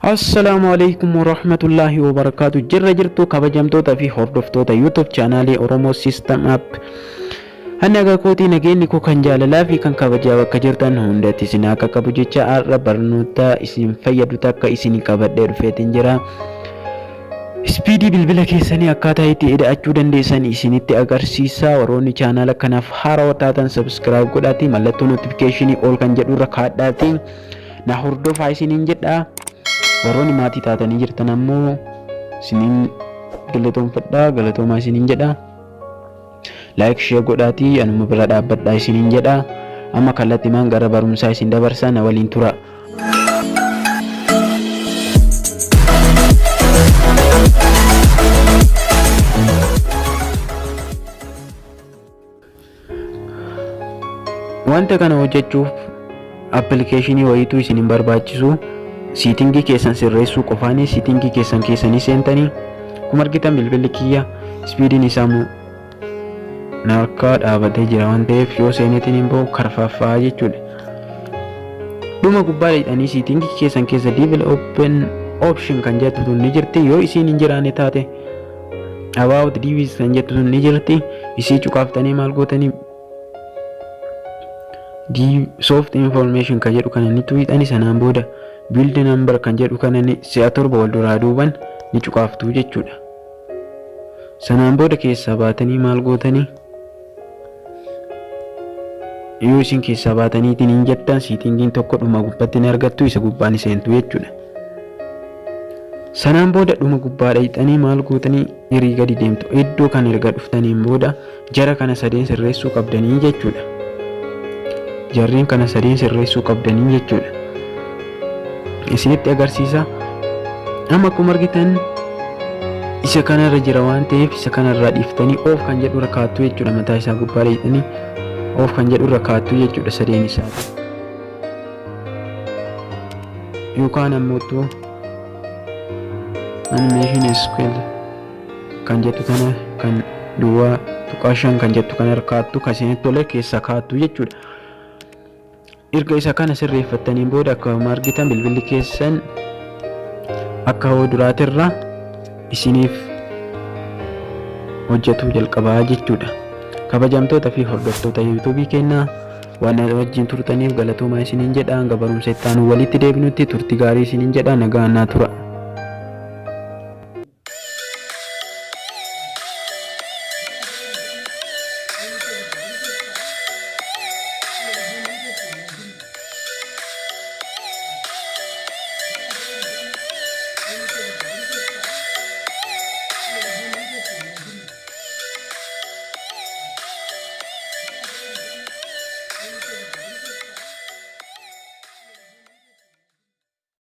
Assalaamu alaikum warahmatullaahi wabarakaatu. Jirra jirtu, kabajamtoota fi hordoftoota YouTube chaanaalii Oromoo System App. Hanna kootii, nageenyi koo kan jaalalaa fi kan kabajaa bakka jirtan hundatti isin akka qabu jecha, har'a barnoota isin fayyadu takka isin qabadhee dhufeetiin jira. Speedii bilbila keessanii akkaataa itti ida'achuu dandeessan isinitti agarsiisa. Warroonni chaanaala kanaaf haarawaa taatan subscribe godhaatii mallattoo notificationii all kan jedhu irra kaadhaatii na hordofaa isiniin jedha. Warroonni maatii taatanii jirtan ammoo isiniin galatoomfadha, galatoomaa isiniin jedha. Like, share godhaatii anuma bira dhaabbadhaa isiniin jedha. Amma kallattimaan gara barumsaa isin dabarsaa, na waliin tura. Wanta kana hojjechuuf appilikeeshinii wayiitu isin hin barbaachisu. Settingii keessan sirreessuu qofaanii settingii keessan keessanii seentanii, akkuma argitan bilbilli kiyya speediin isaa na harkaa dhaabatee jira waan ta'eef, yoo seeneetiin hin bahu karfaffaa jechuudha. Dhuma gubbaa hidhanii settingii keessan keessa developer option kan jettu tun ni jirti. Yoo isiin hin jiraanne taate, about device kan jettu tun ni jirti. Isii cuqaaftanii maal gootanii, soft information kan jedhu kana ni tuqxani. Sanaan booda build number kan jedhu kana ni si'a torba wal duraa duuban ni cuqaaftu jechuudha. Sanaan booda keessaa baatanii maal gootanii, yoo isin keessaa baataniitiin hin jettan, settingiin tokko dhuma gubbaatti ni argattu, isa gubbaan seentu jechuudha. Sanaan booda dhuma gubbaa dhayxanii maal gootanii, hirii gadi deemtu. Iddoo kan erga dhuftaniin booda jara kana sadeen sirreessuu qabdanii jechuudha. Jarreen kana sadeen sirreessuu qabdanii jechuudha. Isinitti agarsiisa. Amma akkuma argitan isa kanarra jira waan ta'eef, isa kanarraa dhiiftanii off kan jedhu irra kaattu jechuudha. Mataa isaa gubbaa dheeyxanii off kan jedhu irra kaattu jechuudha sadeen isaati. Yookaan ammoo animation scale kan jettu tana, kan 0.5 kan jettu kana irra kaattu, kan isinitti tole keessa kaattu jechuudha. Erga isa kana sirreeffattaniin booda, akkuma argitan bilbilli keessan akka hoo duraatirra isiniif hojjetuu jalqabaa jechuudha. Kabajamtoota fi hordoftoota YouTubeii keenyaa, waan wajjin turtaniif galatoomaa isiniin jedha. Hanga barumsa itti aanu walitti deebinutti turtii gaarii isiniin jedha. Nagaan naa tura.